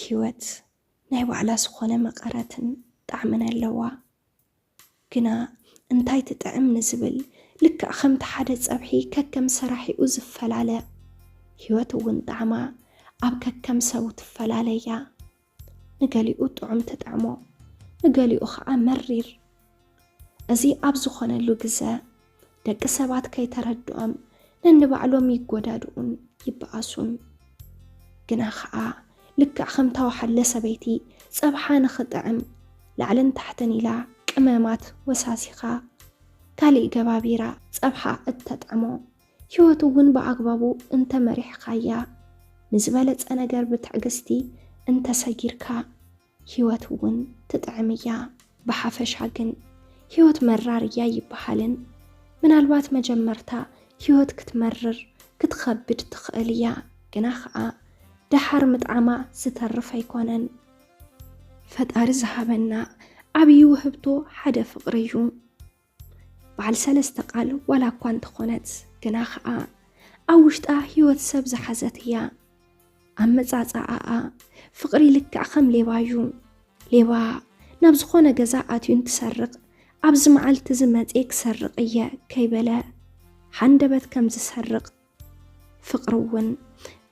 ህይወት ናይ ባዕላ ዝኾነ መቐረትን ጣዕምን ኣለዋ። ግና እንታይ ትጥዕም ንዝብል፣ ልክዕ ከምቲ ሓደ ጸብሒ ከከም ሰራሒኡ ዝፈላለ፣ ህይወት እውን ጣዕማ ኣብ ከከም ሰቡ ትፈላለ እያ። ንገሊኡ ጥዑም ትጥዕሞ፣ ንገሊኡ ኸዓ መሪር። እዚ ኣብ ዝኾነሉ ግዘ፣ ደቂ ሰባት ከይተረድኦም ነንባዕሎም ይጎዳድኡን ይበኣሱን። ግና ኸዓ ልክዕ ከምታ ወሓለ ሰበይቲ ጸብሓ ንኽጥዕም ላዕልን ታሕትን ኢላ ቅመማት ወሳሲኻ ካሊእ ገባቢራ ጸብሓ እተጥዕሞ፣ ህይወት እውን ብኣግባቡ እንተመሪሕኻያ፣ ንዝበለጸ ነገር ብትዕግስቲ እንተሰጊርካ፣ ህይወት እውን ትጥዕም እያ። ብሓፈሻ ግን ህይወት መራር እያ ይበሃልን፣ ምናልባት መጀመርታ ህይወት ክትመርር ክትኸብድ ትኽእል እያ፣ ግና ኸዓ ደሓር ምጥዓማ ዝተርፍ ኣይኮነን። ፈጣሪ ዝሃበና ዓብዪ ውህብቶ ሓደ ፍቕሪ እዩ። በዓል ሰለስተ ቃል ዋላ እኳ እንተኾነት፣ ግና ኸዓ ኣብ ውሽጣ ህይወት ሰብ ዝሓዘት እያ። ኣመጻጽኣኣ ፍቕሪ ልክዕ ከም ሌባ እዩ። ሌባ ናብ ዝኾነ ገዛ ኣትዩ እንትሰርቕ፣ ኣብዚ መዓልቲ እዚ መጽየ ክሰርቕ እየ ከይበለ፣ ሃንደበት ከም ዝሰርቕ፣ ፍቕሪ እውን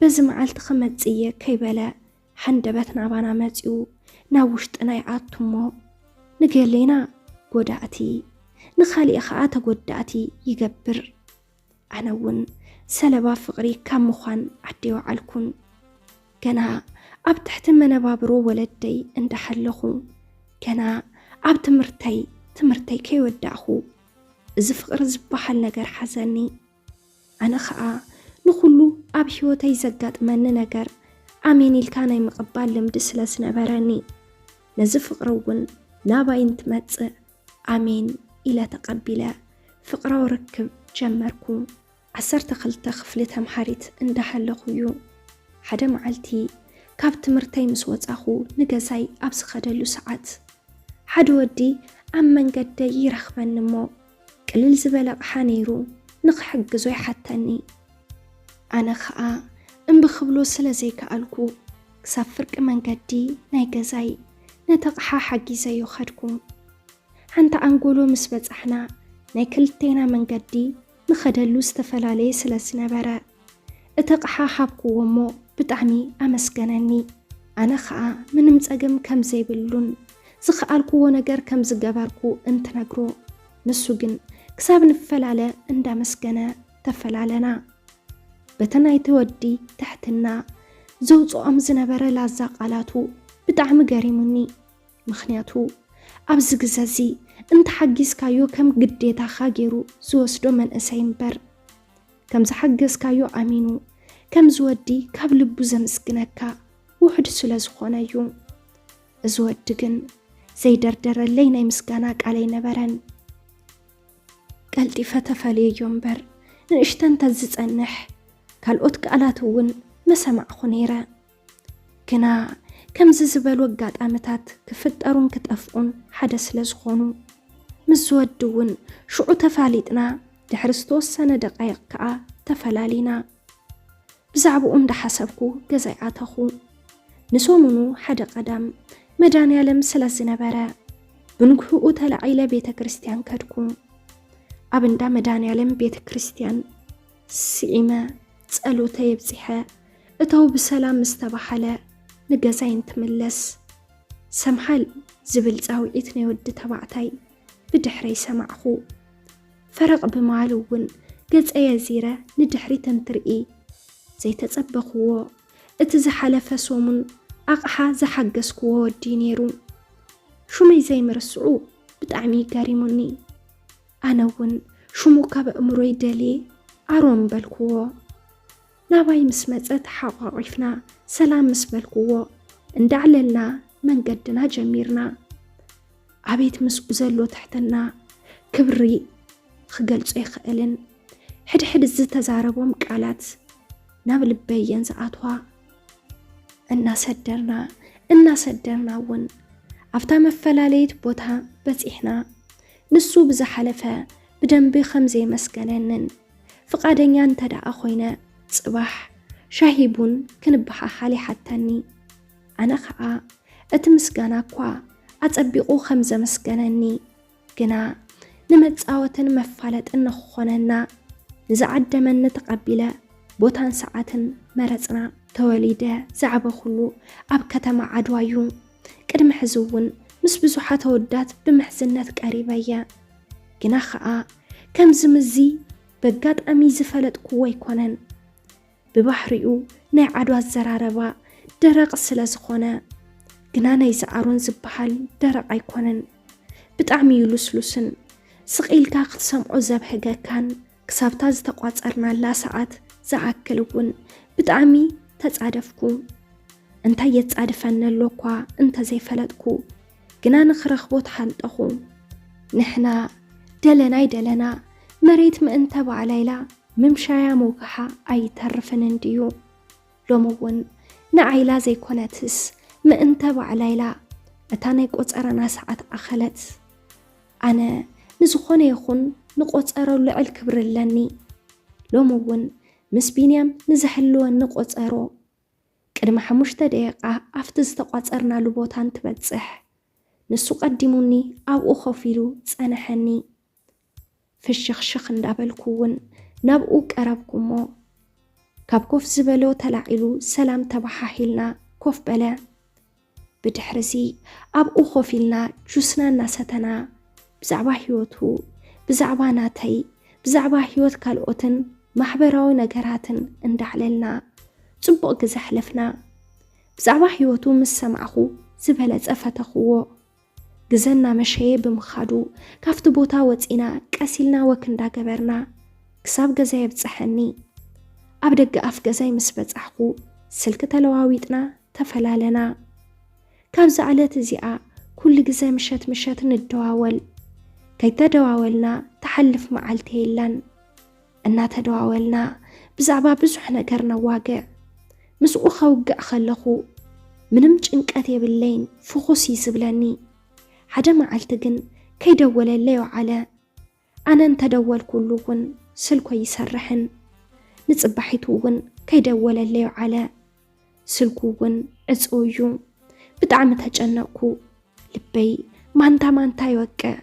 በዚ መዓልቲ ክመጽእ እየ ከይበለ፣ ሃንደበት ናባና መጺኡ ናብ ውሽጥና ይኣቱ እሞ፣ ንገሌና ጎዳእቲ፣ ንኻሊእ ኸኣ ተጎዳእቲ ይገብር። ኣነ እውን ሰለባ ፍቕሪ ካብ ምዃን ዓዲ ኣይወዓልኩን። ገና ኣብ ትሕቲ መነባብሮ ወለደይ እንዳሃለኹ፣ ገና ኣብ ትምህርተይ፣ ትምህርተይ ከይወዳእኹ፣ እዚ ፍቕሪ ዝበሃል ነገር ሓዘኒ። ኣነ ኸኣ ንኹሉ ኣብ ህይወተይ ዘጋጥመኒ ነገር ኣሜን ኢልካ ናይ ምቕባል ልምዲ ስለ ዝነበረኒ፣ ነዚ ፍቕሪ እውን ናባይ እንትመጽእ ኣሜን ኢለ ተቐቢለ ፍቕራዊ ርክብ ጀመርኩ። ዓሰርተ ክልተ ክፍሊ ተምሃሪት እንዳሃለኹ እዩ። ሓደ መዓልቲ ካብ ትምህርተይ ምስ ወጻኹ ንገዛይ ኣብ ዝኸደሉ ሰዓት፣ ሓደ ወዲ ኣብ መንገደይ ይረኽበኒ እሞ፣ ቅልል ዝበለ ኣቕሓ ነይሩ ንኽሕግዞ ይሓተኒ። ኣነ ኸኣ እምቢ ክብሎ ስለ ዘይከኣልኩ፣ ክሳብ ፍርቂ መንገዲ ናይ ገዛይ ነቲ ኣቕሓ ሓጊዘዮ ኸድኩ። ሓንቲ ኣንጎሎ ምስ በጻሕና፣ ናይ ክልቴና መንገዲ ንኸደሉ ዝተፈላለየ ስለ ዝነበረ፣ እቲ ኣቕሓ ሃብክዎ እሞ ብጣዕሚ ኣመስገነኒ። ኣነ ኸኣ ምንም ጸገም ከም ዘይብሉን ዝኸኣልክዎ ነገር ከም ዝገበርኩ እንትነግሮ፣ ንሱ ግን ክሳብ ንፈላለ እንዳመስገነ ተፈላለና። በቲ ናይቲ ወዲ ትሕትና ዘውጽኦም ዝነበረ ላዛ ቃላቱ ብጣዕሚ ገሪሙኒ። ምኽንያቱ ኣብዚ ግዘ እዚ እንተሓጊዝካዮ ከም ግዴታኻ ገይሩ ዝወስዶ መንእሰይ እምበር፣ ከም ዝሓገዝካዮ ኣሚኑ ከም ዝወዲ ካብ ልቡ ዘምስግነካ ውሑድ ስለ ዝኾነ እዩ። እዚ ወዲ ግን ዘይደርደረለይ ናይ ምስጋና ቃል ኣይነበረን። ቀልጢፈ ተፈልየዮ እምበር፣ ንእሽተን ተዝጸንሕ ካልኦት ቃላት እውን መሰማዕኹ ነይረ። ግና ከምዚ ዝበሉ ኣጋጣምታት ክፍጠሩን ክጠፍኡን ሓደ ስለ ዝኾኑ፣ ምስ ዝወዲ እውን ሽዑ ተፋሊጥና፣ ድሕሪ ዝተወሰነ ደቃይቕ ከኣ ተፈላሊና። ብዛዕባኡ እንዳሓሰብኩ ገዛይ ኣተኹ። ንሰሙኑ ሓደ ቀዳም መድኃኔዓለም ስለ ዝነበረ፣ ብንግህኡ ተላዒለ ቤተ ክርስቲያን ከድኩ። ኣብ እንዳ መድኃኔዓለም ቤተ ክርስቲያን ስዒመ ጸሎተይ ኣብጺሐ፣ እተው ብሰላም ምስ ተባሃለ ንገዛይ እንትምለስ፣ ሰምሃል ዝብል ጻውዒት ናይ ወዲ ተባዕታይ ብድሕረይ ሰማዕኹ። ፈረቕ ብምባል እውን ገጸይ ኣዚረ ንድሕሪት እንትርኢ፣ ዘይተጸበኽዎ፣ እቲ ዝሓለፈ ሰሙን ኣቕሓ ዝሓገዝክዎ ወዲ ነይሩ። ሹመይ ዘይምርስዑ ብጣዕሚ ገሪሙኒ። ኣነ እውን ሽሙ ካብ ኣእምሮይ ደልየ ኣሮን በልክዎ። ናባይ ምስ መጸ ተሓቋቒፍና ሰላም ምስ በልክዎ፣ እንዳዕለልና መንገድና ጀሚርና። ኣቤት ምስኡ ዘሎ ትሕትና፣ ክብሪ ክገልጾ ኣይኽእልን። ሕድሕድ ዝተዛረቦም ቃላት ናብ ልበይ እየን ዝኣትዋ። እናሰደርና፣ እናሰደርና እውን ኣብታ መፈላለይት ቦታ በጺሕና። ንሱ ብዝሓለፈ ብደንቢ ከም ዘየመስገነንን፣ ፍቓደኛ እንተ ደኣ ኮይነ፣ ጽባሕ ሻሂ ቡን ክንበሓሓል ይሓተኒ። ኣነ ኸኣ እቲ ምስጋና እኳ ኣጸቢቑ ከም ዘመስገነኒ፣ ግና ንመጻወትን መፋለጥን ንኽኾነና ንዝዓደመኒ ተቐቢለ ቦታን ሰዓትን መረጽና። ተወሊደ ዝዓበኹሉ ኣብ ከተማ ዓድዋ እዩ። ቅድሚ ሕዚ እውን ምስ ብዙሓት ኣወዳት ብምሕዝነት ቀሪበ እየ። ግና ኸኣ ከምዚ ምዚ በጋጣሚ ዝፈለጥኩዎ ኣይኮነን። ብባህሪኡ ናይ ዓድዋ ኣዘራረባ ደረቕ ስለ ዝኾነ፣ ግና ናይ ዝኣሮን ዝበሃል ደረቕ ኣይኮነን። ብጣዕሚ እዩ ልስሉስን ስቕ ኢልካ ክትሰምዖ ዘብህገካን። ክሳብታ ዝተቋጸርናላ ሰዓት ዝኣክል እውን ብጣዕሚ ተጻደፍኩ። እንታይ የጻድፈኒ ኣሎ እኳ እንተዘይፈለጥኩ፣ ግና ንኽረኽቦ ተሃንጠኹ። ንሕና ደለና ኣይደለና፣ መሬት ምእንተ ባዕላ ኢላ ምምሻያ ምውጋሓ ኣይተርፍን እንድዩ። ሎሚ እውን ንዓይላ ዘይኮነትስ ምእንተ ባዕላ ኢላ እታ ናይ ቆጸራና ሰዓት ኣኸለት። ኣነ ንዝኾነ ይኹን ንቆጸሮ ልዕል ክብሪ ኣለኒ። ሎሚ እውን ምስ ቢንያም ንዝህልወኒ ቆጸሮ ቅድሚ ሓሙሽተ ደቂቓ ኣብቲ ዝተቋጸርናሉ ቦታ እንትበጽሕ፣ ንሱ ቀዲሙኒ ኣብኡ ኮፍ ኢሉ ጸንሐኒ። ፍሽኽሽኽ እንዳበልኩ እውን ናብኡ ቀረብኩ እሞ፣ ካብ ኮፍ ዝበሎ ተላዒሉ ሰላም ተበሃሂልና ኮፍ በለ። ብድሕርዚ ኣብኡ ኮፍ ኢልና ጁስና እናሰተና ብዛዕባ ህይወቱ፣ ብዛዕባ ናተይ፣ ብዛዕባ ህይወት ካልኦትን ማሕበራዊ ነገራትን እንዳዕለልና ጽቡቕ ግዜ ኣሕለፍና። ብዛዕባ ህይወቱ ምስ ሰማዕኹ ዝበለጸ ፈተኽዎ። ግዘ እናመሸየ ብምኻዱ ካብቲ ቦታ ወጺና ቀስ ኢልና ወክ እንዳገበርና ክሳብ ገዛ የብጽሐኒ። ኣብ ደገ ኣፍ ገዛይ ምስ በጻሕኩ ስልኪ ተለዋዊጥና ተፈላለና። ካብዛ ዕለት እዚኣ ኩሉ ግዘ ምሸት ምሸት ንደዋወል። ከይተደዋወልና ትሓልፍ መዓልቲ የላን። እናተደዋወልና ብዛዕባ ብዙሕ ነገር ነዋግዕ። ምስኡ ከውግዕ ከለኹ ምንም ጭንቀት የብለይን፣ ፍኹስ እዩ ዝብለኒ። ሓደ መዓልቲ ግን ከይደወለለይ ወዓለ። ኣነ እንተደወልኩሉ እውን ስልኩ ኣይሰርሕን። ንጽባሒቱ እውን ከይደወለለይ ወዓለ። ስልኩ እውን ዕጹው እዩ። ብጣዕሚ ተጨነቕኩ። ልበይ ማንታ ማንታ ይወቅዕ።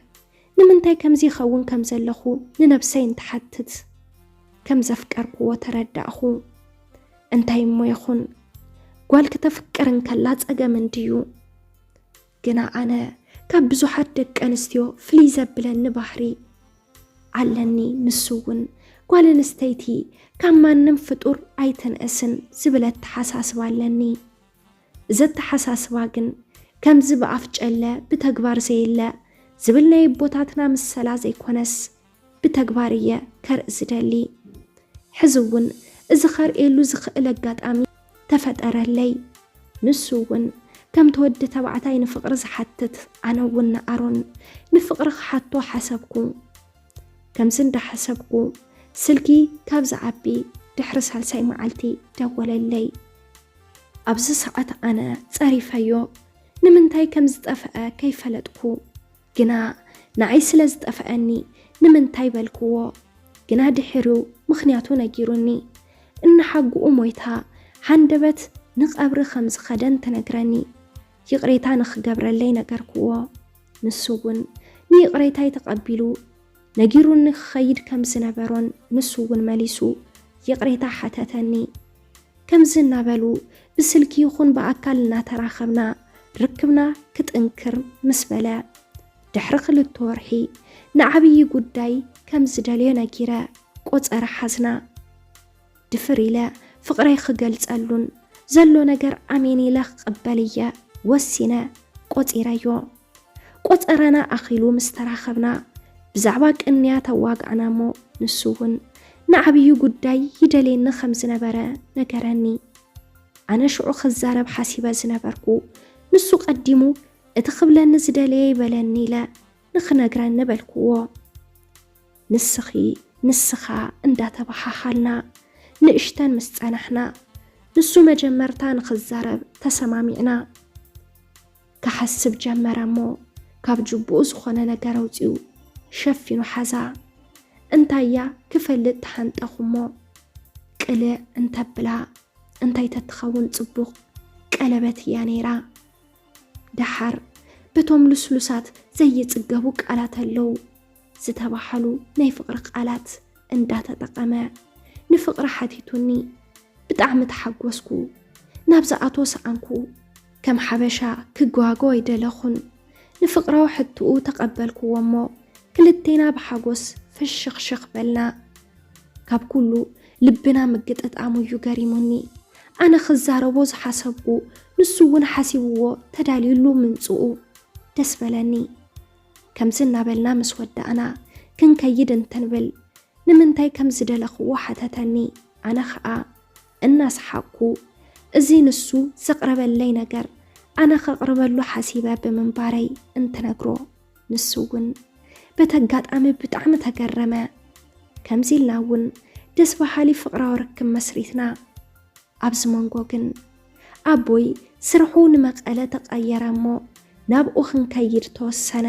ንምንታይ ከምዚ ይኸውን ከም ዘለኹ ንነብሰይ እንትሓትት፣ ከም ዘፍቀርኩዎ ተረዳእኹ። እንታይ እሞ ይኹን፣ ጓል ክተፍቅር እንከላ ጸገም እንድዩ። ግና ኣነ ካብ ብዙሓት ደቂ ኣንስትዮ ፍልይ ዘብለኒ ባህሪ ኣለኒ። ንሱ እውን ጓል ኣንስተይቲ ካብ ማንም ፍጡር ኣይትንእስን ዝብል ኣተሓሳስባ ኣለኒ። እዚ ኣተሓሳስባ ግን ከምዚ ብኣፍ ጨለ ብተግባር ዘየለ ዝብል ናይ ኣቦታትና ምሰላ ዘይኮነስ፣ ብተግባር እየ ከርኢ ዝደሊ። ሕዚ እውን እዚ ከርእየሉ ዝኽእል ኣጋጣሚ ተፈጠረለይ። ንሱ እውን ከምቲ ወዲ ተባዕታይ ንፍቕሪ ዝሓትት፣ ኣነ እውን ንኣሮን ንፍቕሪ ክሓቶ ሓሰብኩ። ከምዚ እንዳሓሰብኩ ስልኪ ካብ ዝዓቢ ድሕሪ ሳልሳይ መዓልቲ ደወለለይ። ኣብዚ ሰዓት ኣነ ጸሪፈዮ፣ ንምንታይ ከም ዝጠፍአ ከይፈለጥኩ። ግና ንዓይ ስለ ዝጠፍአኒ ንምንታይ በልክዎ። ግና ድሕሪኡ ምኽንያቱ ነጊሩኒ። እናሓጉኡ ሞይታ ሃንደበት ንቐብሪ ከም ዝኸደ እንትነግረኒ ይቕሬታ ንኽገብረለይ ነገርክዎ። ንሱ እውን ንይቕሬታይ ተቐቢሉ ነጊሩኒ ክኸይድ ከም ዝነበሮን ንሱ እውን መሊሱ ይቕሬታ ሓተተኒ። ከምዚ እናበሉ ብስልኪ ይኹን ብኣካል እናተራኸብና ርክብና ክጥንክር ምስ በለ፣ ድሕሪ ክልተ ወርሒ ንዓብዪ ጉዳይ ከም ዝደልዮ ነጊረ ቆጸራ ሓዝና። ድፍር ኢለ ፍቕረይ ክገልጸሉን ዘሎ ነገር ኣሜን ኢለ ክቕበል እየ ወሲነ ቆጺረዮ። ቆጸራና ኣኺሉ ምስ ተራኸብና ብዛዕባ ቅንያ ተዋጋዕና እሞ ንሱ እውን ንዓብዪ ጉዳይ ይደልየኒ ከም ዝነበረ ነገረኒ። ኣነ ሽዑ ክዛረብ ሓሲበ ዝነበርኩ ንሱ ቀዲሙ እቲ ክብለኒ ዝደለየ ይበለኒ ኢለ ንኽነግረኒ በልክዎ። ንስኺ ንስኻ እንዳተበሃሃልና ንእሽተን ምስ ጸናሕና፣ ንሱ መጀመርታ ንኽዛረብ ተሰማሚዕና። ክሓስብ ጀመረ እሞ ካብ ጅቡኡ ዝኾነ ነገር ኣውጺኡ ሸፊኑ ሓዛ። እንታያ ክፈልጥ ተሃንጠኹ እሞ ቅልዕ እንተብላ እንታይ ተትኸውን ጽቡቕ። ቀለበት እያ ነይራ። ደሓር በቶም ልስሉሳት ዘይጽገቡ ቃላት ኣለዉ ዝተባህሉ ናይ ፍቕሪ ቃላት እንዳተጠቐመ ንፍቕሪ ሓቲቱኒ። ብጣዕሚ ተሓጎስኩ። ናብ ዝኣትዎ ሰኣንኩ። ከም ሓበሻ ክጓጎ ኣይደለኹን። ንፍቕራዊ ሕትኡ ተቐበልክዎ እሞ ክልቴና ብሓጎስ ፍሽኽሽኽ በልና። ካብ ኩሉ ልብና ምግጥጣሙ እዩ ገሪሙኒ። ኣነ ክዛረቦ ዝሓሰብኩ ንሱ እውን ሓሲብዎ ተዳልዩሉ ምምፅኡ ደስ በለኒ። ከምዚ እናበልና ምስ ወዳእና ክንከይድ እንተንብል ንምንታይ ከም ዝደለኽዎ ሓተተኒ። ኣነ ኸኣ እናሰሓቕኩ እዚ ንሱ ዘቕረበለይ ነገር ኣነ ከቕርበሉ ሓሲበ ብምንባረይ እንትነግሮ ንሱ እውን በቲ ኣጋጣሚ ብጣዕሚ ተገረመ። ከምዚ ኢልና እውን ደስ በሃሊ ፍቕራዊ ርክብ መስሪትና። ኣብዚ መንጎ ግን ኣቦይ ስርሑ ንመቐለ ተቐየረ እሞ ናብኡ ክንከይድ ተወሰነ።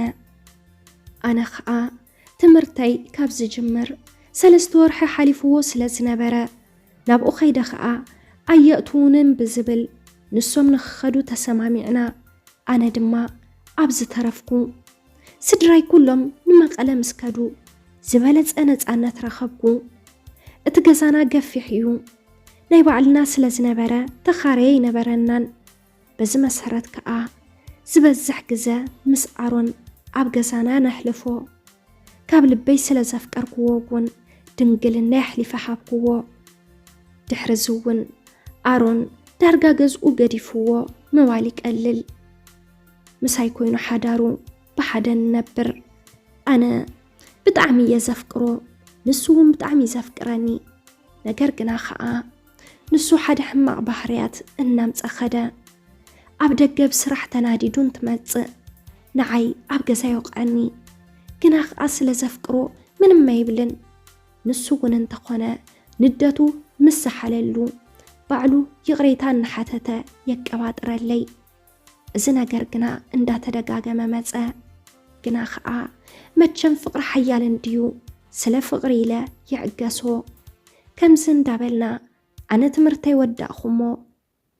ኣነ ኸኣ ትምህርተይ ካብ ዝጅምር ሰለስተ ወርሒ ሓሊፍዎ ስለ ዝነበረ ናብኡ ኸይደ ኸኣ ኣየእትዉንን ብዝብል ንሶም ንኽኸዱ ተሰማሚዕና። ኣነ ድማ ኣብዚ ተረፍኩ። ስድራይ ኩሎም ንመቐለ ምስ ከዱ ዝበለጸ ነጻነት ረኸብኩ። እቲ ገዛና ገፊሕ እዩ። ናይ ባዕልና ስለ ዝነበረ ተኻረየ ኣይነበረናን። በዚ መሰረት ከኣ ዝበዝሕ ግዘ ምስ ኣሮን ኣብ ገዛና ነሕልፎ። ካብ ልበይ ስለ ዘፍቀርክዎ እውን ድንግልናይ ኣሕሊፈ ሃብክዎ። ድሕሪ እዚ እውን ኣሮን ዳርጋ ገዝኡ ገዲፍዎ ምባል ይቀልል። ምሳይ ኮይኑ ሓዳሩ ብሓደ ንነብር። ኣነ ብጣዕሚ እየ ዘፍቅሮ፣ ንሱ እውን ብጣዕሚ እዩ ዘፍቅረኒ። ነገር ግና ኸኣ ንሱ ሓደ ሕማቕ ባህርያት እናምጸ ኸደ። ኣብ ደገ ብስራሕ ተናዲዱ እንትመጽእ ንዓይ ኣብ ገዛ ይወቕዐኒ። ግና ኸኣ ስለ ዘፍቅሮ ምንም ኣይብልን። ንሱ እውን እንተኾነ ንደቱ ምስ ዝሓለሉ ባዕሉ ይቕሬታ እናሓተተ የቀባጥረለይ። እዚ ነገር ግና እንዳተደጋገመ መጸ። ግና ኸኣ መቸም ፍቕሪ ሓያል እንድዩ፣ ስለ ፍቕሪ ኢለ ይዕገሶ። ከምዚ እንዳበልና ኣነ ትምህርተይ ወዳእኹ እሞ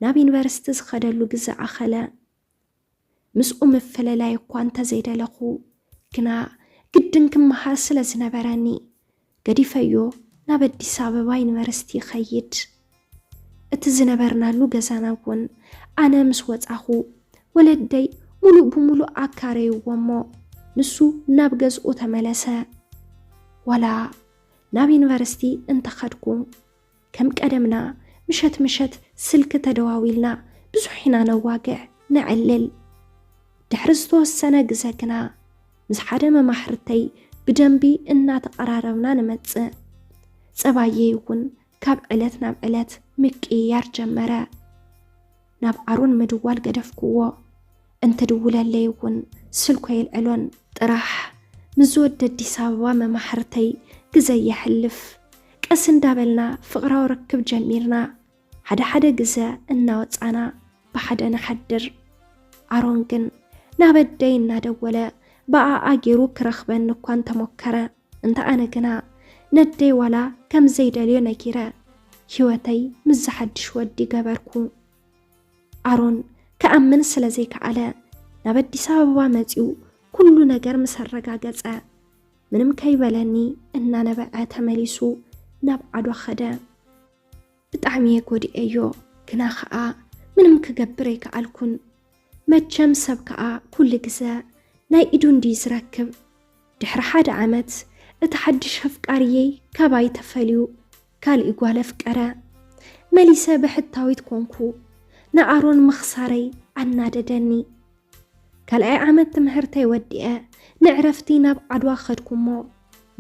ናብ ዩኒቨርሲቲ ዝኸደሉ ግዘ ኣኸለ። ምስኡ ምፍልላይ እኳ እንተዘይደለኹ ግና ግድን ክመሃር ስለ ዝነበረኒ ገዲፈዮ ናብ ኣዲስ ኣበባ ዩኒቨርሲቲ ይኸይድ። እቲ ዝነበርናሉ ገዛና እውን ኣነ ምስ ወጻኹ ወለደይ ሙሉእ ብሙሉእ ኣካረይዎ እሞ ንሱ ናብ ገዝኡ ተመለሰ። ዋላ ናብ ዩኒቨርሲቲ እንተኸድኩ ከም ቀደምና ምሸት ምሸት ስልኪ ተደዋዊልና ብዙሕ ኢና ነዋግዕ ነዕልል። ድሕሪ ዝተወሰነ ግዘ ግና ምስ ሓደ መማህርተይ ብደንቢ እናተቐራረብና ንመጽእ። ጸባየይ እውን ካብ ዕለት ናብ ዕለት ምቅይያር ጀመረ። ናብ ኣሮን ምድዋል ገደፍክዎ። እንትድውለለይ እውን ስልኩ የልዕሎን። ጥራሕ ምስ ዝወዲ ኣዲስ ኣበባ መማህርተይ ግዘ የሕልፍ። ቀስ እንዳበልና ፍቕራዊ ርክብ ጀሚርና። ሓደ ሓደ ግዘ እናወጻና ብሓደ ንሓድር። ኣሮን ግን ናብ ኣደይ እናደወለ ብኣኣ ገይሩ ክረኽበኒ እኳ እንተሞከረ፣ እንተ ኣነ ግና ነደይ ዋላ ከም ዘይደልዮ ነጊረ ህይወተይ ምስ ዝሓድሽ ወዲ ገበርኩ። ኣሮን ክኣምን ስለ ዘይከኣለ ናብ ኣዲስ ኣበባ መጺኡ ኩሉ ነገር ምስ ኣረጋገጸ ምንም ከይበለኒ እናነበዐ ተመሊሱ ናብ ዓዶ ኸደ። ብጣዕሚ እየ ጎዲኤዮ፣ ግና ኸኣ ምንም ክገብር ኣይከኣልኩን። መቸም ሰብ ከኣ ኩሉ ግዘ ናይ ኢዱ እንድዩ ዝረክብ። ድሕሪ ሓደ ዓመት እቲ ሓድሽ ኣፍቃሪየይ ካባይ ተፈልዩ ካልእ ጓል ኣፍቀረ። መሊሰ ብሕታዊት ኮንኩ። ንኣሮን ምኽሳረይ ኣናደደኒ። ካልኣይ ዓመት ትምህርተይ ወዲኤ ንዕረፍቲ ናብ ዓድዋ ኸድኩ እሞ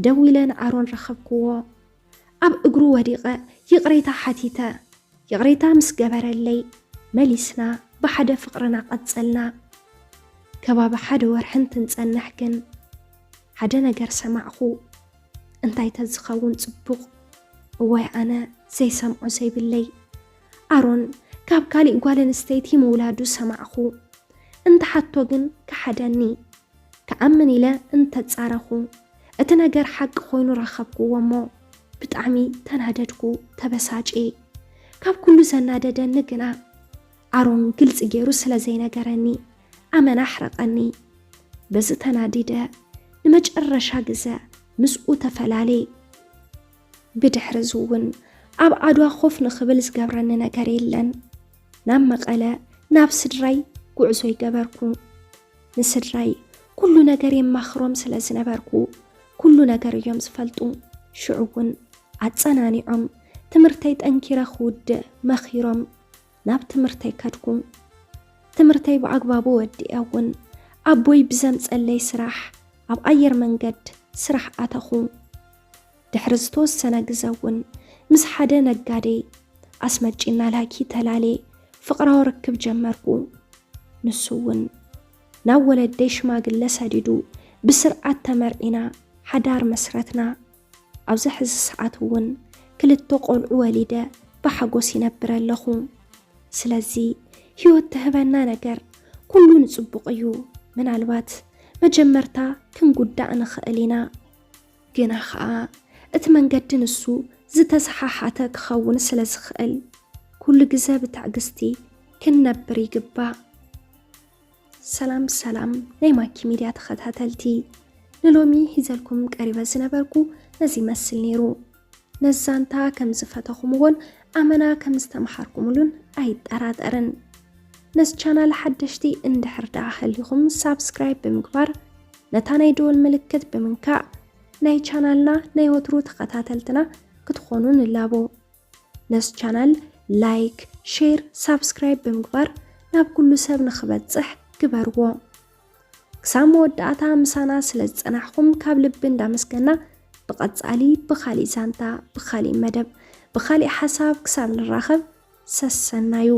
ደዊለ ንኣሮን ረኸብክዎ። ኣብ እግሩ ወዲቐ ይቕሬታ ሓቲተ። ይቕሬታ ምስ ገበረለይ መሊስና ብሓደ ፍቕርና ቀጸልና። ከባቢ ሓደ ወርሒ እንትንጸንሕ ግን ሓደ ነገር ሰማዕኹ። እንታይ ተዝኸውን ጽቡቕ? እዋይ ኣነ ዘይሰምዖ ዘይብለይ። ኣሮን ካብ ካሊእ ጓል ኣንስተይቲ ምውላዱ ሰማዕኹ። እንተሓቶ ግን ከሓደኒ። ክኣምን ኢለ እንተጻረኹ፣ እቲ ነገር ሓቂ ኮይኑ ረኸብክዎ እሞ ብጣዕሚ ተናደድኩ፣ ተበሳጭ። ካብ ኩሉ ዘናደደኒ ግና ኣሮን ግልፂ ገይሩ ስለ ዘይነገረኒ ኣመና ኣሕረቐኒ። በዚ ተናዲደ ንመጨረሻ ግዘ ምስኡ ተፈላለየ። ብድሕሪ እዚ እውን ኣብ ዓድዋ ኮፍ ንኽብል ዝገብረኒ ነገር የለን። ናብ መቐለ ናብ ስድራይ ጉዕዞ ይገበርኩ። ንስድራይ ኩሉ ነገር የማኽሮም ስለ ዝነበርኩ ኩሉ ነገር እዮም ዝፈልጡ። ሽዑ እውን ኣጸናኒዖም ትምህርተይ ጠንኪረ ክውድእ መኺሮም ናብ ትምህርተይ ከድኩ። ትምህርተይ ብኣግባቡ ወዲኤ እውን ኣቦይ ብዘምጸለይ ስራሕ ኣብ ኣየር መንገድ ስራሕ ኣተኹ። ድሕሪ ዝተወሰነ ግዘ እውን ምስ ሓደ ነጋዴ ኣስመጪና ላኪ ተላሌ ፍቕራዊ ርክብ ጀመርኩ። ንሱ እውን ናብ ወለደይ ሽማግለ ሰዲዱ ብስርዓት ተመርዒና ሓዳር መስረትና። ኣብዚ ሕዚ ሰዓት እውን ክልተ ቆልዑ ወሊደ ብሓጎስ ይነብር ኣለኹ። ስለዚ ህይወት ትህበና ነገር ኩሉ ንጽቡቕ እዩ። ምናልባት መጀመርታ ክንጉዳእ ንኽእል ኢና፣ ግና ኸኣ እቲ መንገዲ ንሱ ዝተሰሓሓተ ክኸውን ስለ ዝኽእል ኩሉ ግዘ ብትዕግስቲ ክንነብር ይግባእ። ሰላም ሰላም ናይ ማኪ ሚድያ ተኸታተልቲ፣ ንሎሚ ሒዘልኩም ቀሪበ ዝነበርኩ ነዚ ይመስል ነይሩ። ነዚ ዛንታ ከም ዝፈተኹምዎን ኣመና ከም ዝተምሃርኩምሉን ኣይጠራጠርን። ነዚ ቻናል ሓደሽቲ እንድሕር ደኣ ሃሊኹም ሳብስክራይብ ብምግባር ነታ ናይ ደወል ምልክት ብምንካእ ናይ ቻናልና ናይ ወትሩ ተኸታተልትና ክትኾኑ ንላቦ። ነዚ ቻናል ላይክ፣ ሼር፣ ሳብስክራይብ ብምግባር ናብ ኩሉ ሰብ ንኽበጽሕ ግበርዎ። ክሳብ መወዳእታ ምሳና ስለ ዝጸናሕኹም ካብ ልቢ እንዳመስገና፣ ብቐጻሊ ብኻሊእ ዛንታ፣ ብኻሊእ መደብ፣ ብኻሊእ ሓሳብ ክሳብ ንራኸብ ሰሰናዩ።